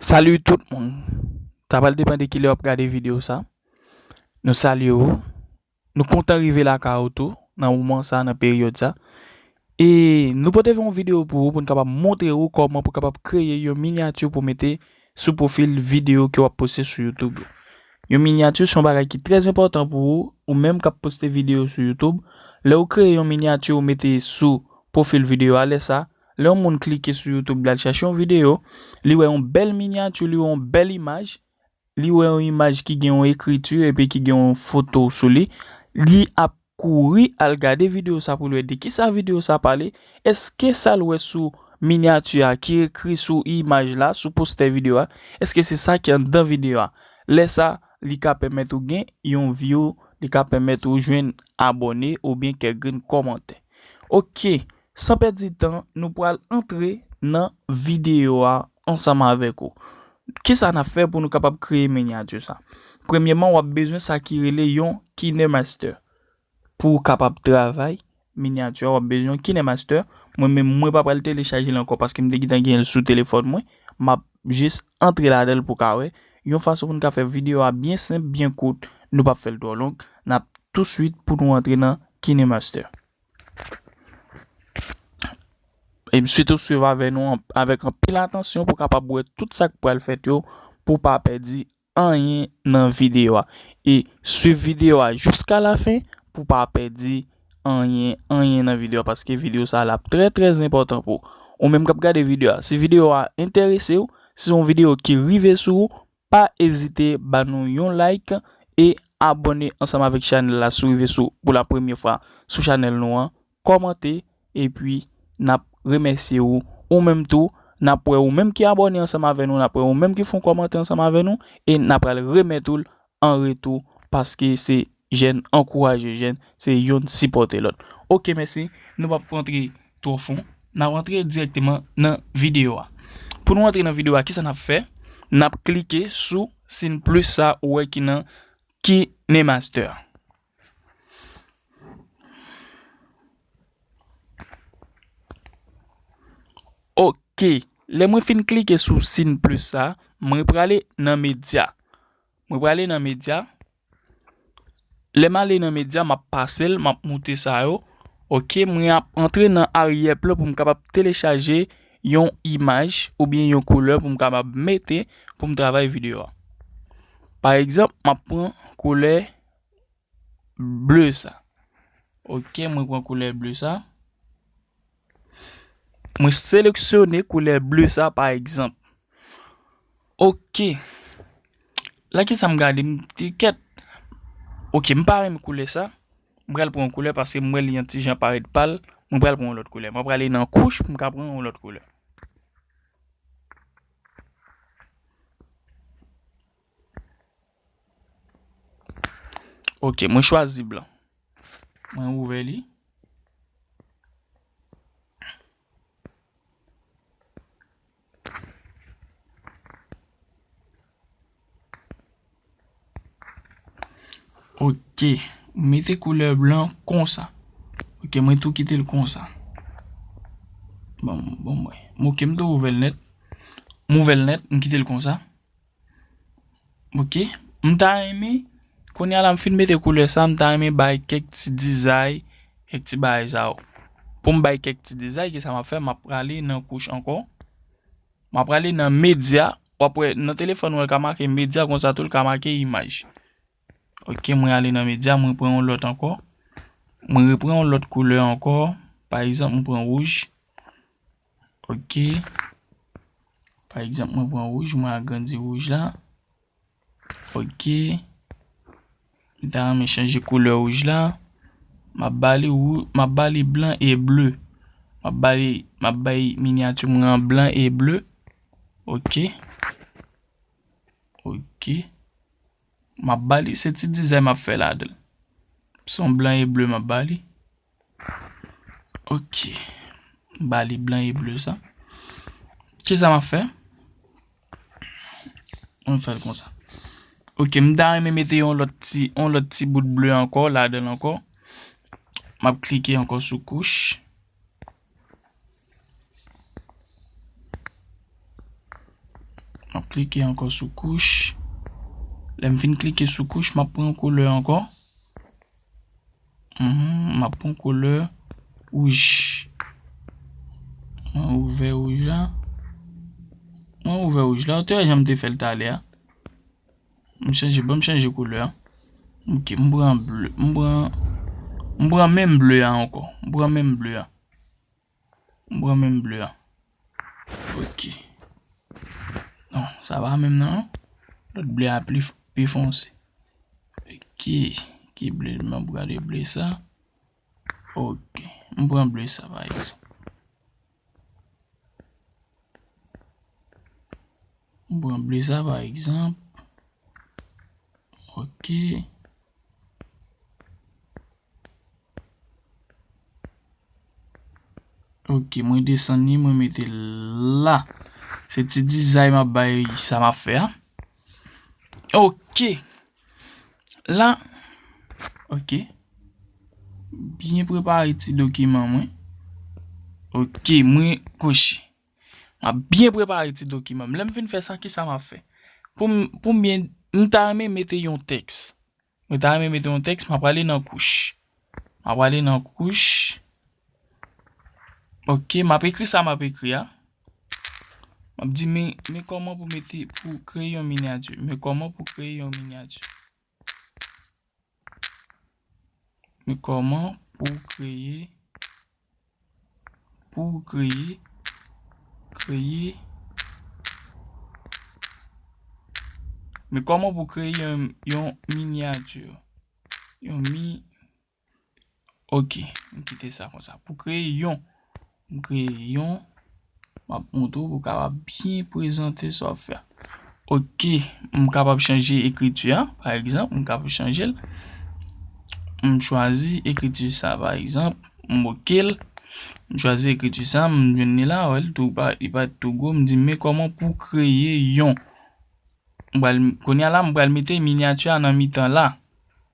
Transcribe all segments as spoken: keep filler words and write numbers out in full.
Salut tout moun. Sa pral depann de kilè w ap gade videyo sa. Nou salye w. Nou kontan rive lakay ou tou nan moman sa, nan peryòd sa. E nou pote yon videyo pou ou, pou n kapab montre ou kòman pou kapab kreye yon minyati pou mete sou pwofil videyo ke w ap poste sou YouTube yo. Yon minyati se yon bagay ki trè enpòtan pou ou, ou menm k ap poste videyo sou YouTube. Lè w kreye yon minyati ou mete sou pwofil videyo a, lè sa, lè yon moun klike sou YouTube, l al chèche yon videyo, li wè yon bèl minyati, li wè yon bèl imaj, li wè yon imaj ki gen yon ekriti epi ki gen yon foto sou li, li ap kouri al gade videyo sa pou l wè de kisa videyo sa pale. Èske sa l wè sou minyati a ki ekri sou imaj la, sou postè videyo a, èske se sa ki anndan videyo a? Lè sa, li ka pèmèt ou gen yon view, li ka pèmèt ou jwenn abòne oubyen kèk grenn kòmantè. Oke, san pèdi tan, nou pral antre nan videyo a ansanm avèk ou. Kisa n ap fè pou nou kapab kreye minyati sa? Premyèman, w ap bezwen sa ki rele yon KineMaster. Pou w kapab travay minyati a, w ap bezwen yon KineMaster. Mwen menm, mwen pa pral telechaje l ankò paske m te gentan gen l sou telefòn mwen. M ap jis antre ladan l pou w ka wè. Yon fason pou n ka fè videyo a byen senp, byen kout. Nou p ap fè l twò long. N ap touswit pou nou antre nan KineMaster. E m swete w swiv avè nou an, avèk anpil atansyon pou w kapab wè tout sa k pral fèt yo, pou w pa pèdi anyen nan videyo a. E swiv videyo a jiska lafen pou w pa pèdi anyen, anyen nan videyo a, paske videyo sa a l ap trè, trè enpòtan pou ou. Ou menm k ap gade videyo a, si videyo a enterese w, si se yon videyo ki rive sou ou, pa ezite ba nou yon like e abòne ansanm avèk chanèl la si w rive sou, pou la premyè fwa sou chanèl nou an, kòmante, epi n ap remèsye ou. Ou menm tou, n ap wè ou menm ki abòne ansanm avè nou, n ap wè ou menm ki fè yon kòmantè ansanm avè nou, e n ap pral remèt ou l an retou, paske se jèn ankouraje jèn, se youn sipòte lòt. Oke, mèsi. Nou p ap rantre twò fon. N ap rantre dirèkteman nan videyo a. Pou nou rantre nan videyo a, kisa n ap fè? N ap klike sou siy plis sa ou wè ki nan KineMaster. Oke, lè mwen fin klike sou siy plis sa, mwen prale nan medya. Mwen prale nan medya. Lè m ale nan medya, m ap pase l, m ap moute sa yo. Oke, mwen ap antre nan aryè plan pou m kapab telechaje yon imaj oubyen yon koulè pou m kapab mete pou m travay videyo a. Pa egzanp, m ap pran koulè ble sa. Oke, mwen pran koulè ble sa. Mwen seleksyone koulè ble sa, pa egzanp. Oke. La, kisa m gade? M di, kèt. Oke, m pa renmen koulè sa. M pral pran yon koulè paske m wè li yon ti jan parèt pal. Mwen pral pran yon lòt koulè. Mwen prale nan kouch pou m ka pran yon lòt koulè. Oke, mwen chwazi blan. Mwen ouvè li. Oke, mete koulè blan konsa. Oke, mwen tou kite l konsa. Bon, bon, mwen. Oke, m tou ouvè l nèt. M ouvè l nèt, m kite l konsa. Oke. M ta renmen, kounye a la m fin mete koulè sa, m ta renmen bay kèk ti dizay, kèk ti bagay sa yo. Pou m bay kèk ti dizay, kisa m ap fè? M ap prale nan kouch ankò. M ap prale nan medya. W ap wè nan telefòn ou, l ka make medya, konsa tou l ka make imaj. Oke, mwen ale nan medya, mwen pran yon lòt ankò. Mwen repran yon lòt koulè ankò. Pa egzanp, mwen pran wouj. Oke. Pa egzanp, mwen pran wouj, mwen agrandi wouj la. Oke. M ta renmen chanje koulè wouj la. M ap ba li wou-, m ap ba li blan e ble. M ap ba li, m ap bay minyati mwen an blan e ble. Oke. Oke. M ap ba li, se ti dizay m ap fè ladan l. Se yon blan e ble m ap ba li. Oke. M ba li blan e ble sa. Kisa m ap fè? Mwen fè l konsa. Oke, m ta renmen mete yon lòt ti, yon lòt ti bout ble ankò, ladan l ankò. M ap klike ankò sou kouch. M ap klike ankò sou kouch. Lè m fin klike sou kouch, m ap pran koulè ankò. Mhm, m ap pran koulè wouj. Mwen ouvè wouj la. Mwen ouvè wouj la. Ou te wè jan m te fè l talè a? M chanje, bon, m chanje koulè a. Ok, m pran ble, m pran, m pran menm ble a ankò. M pran menm ble a. M pran menm ble a. Ok. Non, sa pa menm nan, non. Lòt ble a pli, pli fonse. Ok. Ki ble? M ap gade ble sa. Ok. M pran ble sa, pa egzanp. M pran ble sa, pa egzanp. Ok. Ok, mwen desann li, mwen mete l la. Se ti dizay m ap bay sa m ap fè a. Ok. La, ok. Byen prepare ti dokiman mwen. Ok, mwen kouche. M ap byen prepare ti dokiman m. Lè m fin fè sa, kisa m ap fè? Pou m, pou m byen, m ta renmen mete yon tèks. Mwen ta renmen mete yon tèks, m ap prale nan kouch. M ap prale nan kouch. Ok, m ap ekri sa m ap ekri a. M ap di, men, men kòman pou mete, pou kreye yon minyati. Men kòman pou kreye yon minyati. Men kòman pou kreye, pou kreye, kreye, men kòman pou kreye yon, yon minyati. Yon mi, ok, m kite sa konsa. Pou kreye yon, m kreye yon, m ap montre w pou w kapab byen prezante sa w ap fè a. Ok, m kapab chanje ekriti a, pa egzanp, m kapab chanje l. M chwazi ekriti sa, pa egzanp, m ok l. M chwazi ekriti sa, m jwenn li la, wè, li tou pa, li pa tou gwo, m di, men kòman pou kreye yon. M pral, kounye a la, m pral mete minyati a nan mitan la.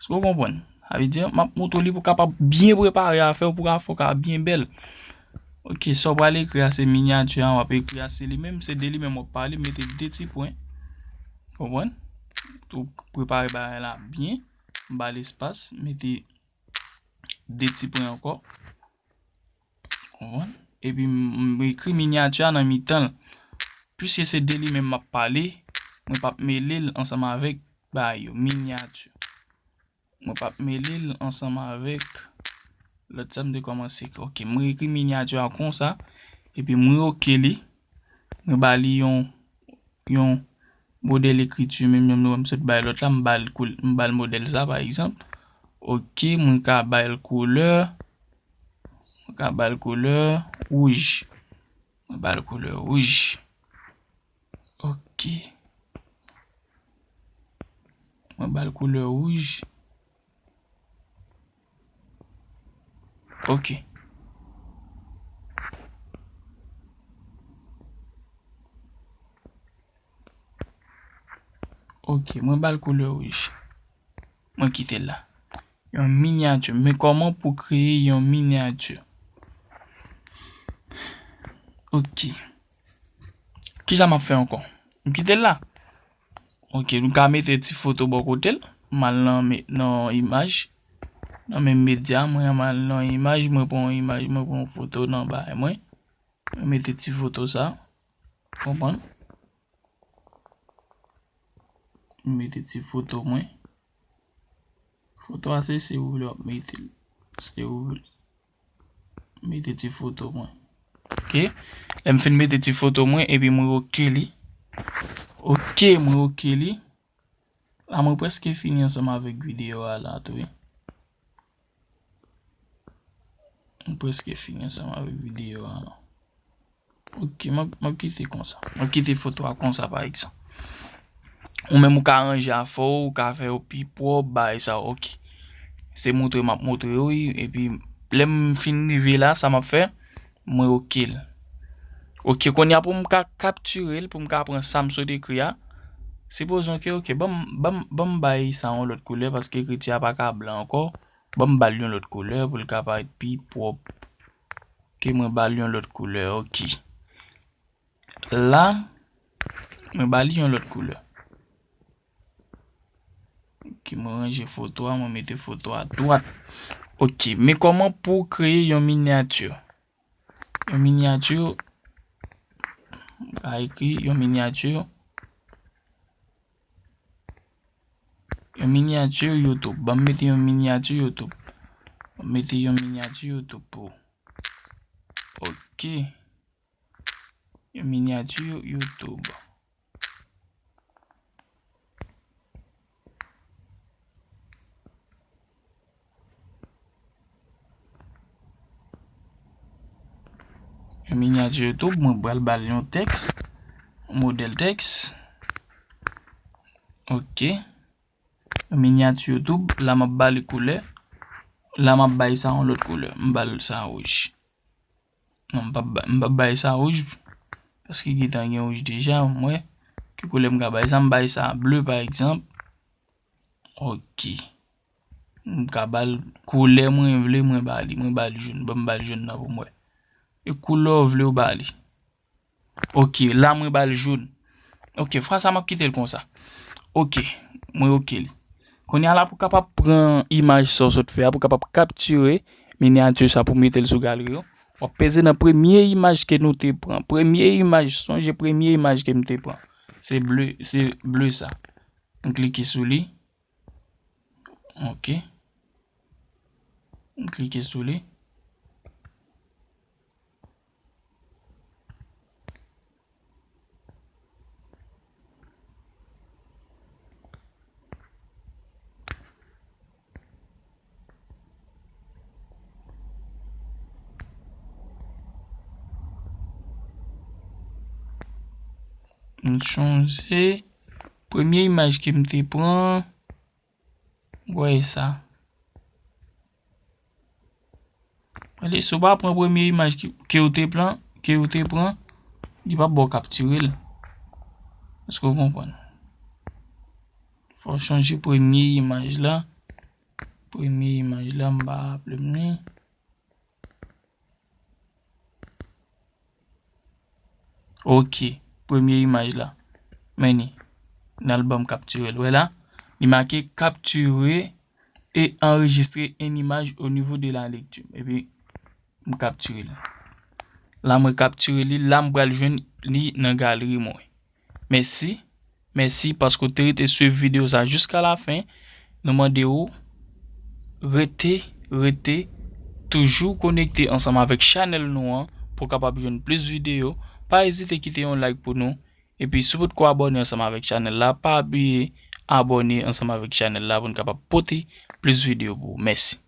Èske w konprann? Sa vle di, m ap montre w li pou w kapab byen prepare afè w, pou afè w ka byen bèl. Ok, sa w pral ekri a, se minyati a, w ap ekri a, se li menm, se de li menm w ap pale, mete de ti pwen. Konprann? Tou prepare bagay la byen, m ba l espas, mete de ti pwen ankò. Konprann? Epi m, m ekri minyati a nan mitan l. Piske se de li menm m ap pale, mwen p ap mele l ansanm avèk bagay yo. Minyati. Mwen p ap mele l ansanm avèk lòt sa m te kòmanse ekri. Ok, mwen ekri minyati a konsa, epi mwen ok li. Mwen ba li yon, yon modèl ekriti, menm jan nou wè m sot bay lòt la, m ba l koul-, m ba l modèl sa, pa egzanp. Ok, mwen ka ba l koulè. Mwen ka ba l koulè wouj. Mwen ba l koulè wouj. Ok. Mwen ba l koulè wouj. Ok. Ok, mwen ba l koulè wouj. Mwen kite l la. Yon minyati. Men kòman pou kreye yon minyati. Ok. Kisa m ap fè ankò? M kite l la. Ok, nou ka mete ti foto bò kote l. M al nan me-, nan imaj. Nan menm medya, mwen m al nan imaj, mwen pran yon imaj, mwen pran yon foto nan bagay mwen. Mwen mete ti foto sa. Konprann? Mwen mete ti foto mwen. Foto a se si ou vle w ap mete l. Si ou vle. Mete ti foto mwen. Ok. Lè m fin mete ti foto mwen, epi mwen ok li. Ok, mwen ok li. La mwen prèske fini ansanm avèk videyo a la tou, wi. Mwen prèske fini ansanm avèk videyo a la. Ok, m ap, m ap kite konsa. M ap kite foto a konsa, pa egzanp. Ou menm ou ka ranje afè w, ou ka fè yo pi pwòp, bagay sa, ok. Se montre m ap montre w, wi, epi lè m fin rive la, sa m ap fè, mwen ok l. Ok, kounye a pou m ka kaptire l, pou m ka pran sa m sot ekri a. Sipozon ke, ok, ban m, ban m, ban m bay sa yon lòt koulè, paske ekriti a pa ka blan ankò. Ban m ba l yon lòt koulè pou l ka parèt pi pwòp. Ok, mwen ba l yon lòt koulè, ok. La, Mwen ba li yon lòt koulè. Ok, mwen ranje foto a, mwen mete foto a dwat. Ok, men kòman pou w kreye yon minyati? Yon minyati, m ka ekri yon minyati. Yon minyati YouTube. Ban m mete yon minyati YouTube. Ban m mete yon minyati YouTube pou ou. Ok. Yon minyati YouTube. Yon minyati YouTube, mwen pral ba l yon tèks, yon modèl tèks. Ok. Yon minyati YouTube, la m ap ba li koulè. La m ap bay sa yon lòt koulè. M ba l sa wouj. Non, m p ap ba-, m p ap bay sa wouj, paske gentan gen wouj deja, m wè. Ki koulè m ka bay sa? M bay sa ble, pa egzanp. Ok. M ka ba l koulè mwen vle, mwen ba li. Mwen ba l jòn. Ban m ba l jòn nan pou m wè. E koulè w vle w ba li. Ok, la mwen ba l jòn. Ok, fwa sa m ap kite l konsa. Ok, mwen ok li. Kounye a la pou w kapab pran imaj sa w sot fè a, pou w kapab kaptire minyati sa pou mete l sou galri w, w ap peze nan premye imaj ke nou te pran. Premye imaj, sonje premye imaj ke m te pran. Se ble, se ble sa. M klike sou li. Ok. M klike sou li. M sonje premye imaj ke m te pran. Gade sa. Gade, si w pa pran premye imaj ki, ke w te pran, ke w te pran, li p ap ba w kaptire l. Èske w konprann? Fò w chanje premye imaj la. Premye imaj la, m pa raple m li. Ok, premye imaj la. Men li. N al ban m kaptire l. Wè la, li make capturer et enregistrer une image au niveau de la lecture. Epi, m kaptire l. La, mwen kaptire li. La, m pral jwenn li nan galri mwen. Mèsi. Mèsi paske w te rete swiv videyo sa jiska lafen. Nou mande w rete, rete toujou konekte ansanm avèk chanèl nou an pou w kapab jwenn plis videyo. Pa ezite kite yon like pou nou. Epi si w potko abòne ansanm avèk chanèl la, pa bliye abòne ansanm avèk chanèl la pou n kapab pote plis videyo pou ou. Mèsi.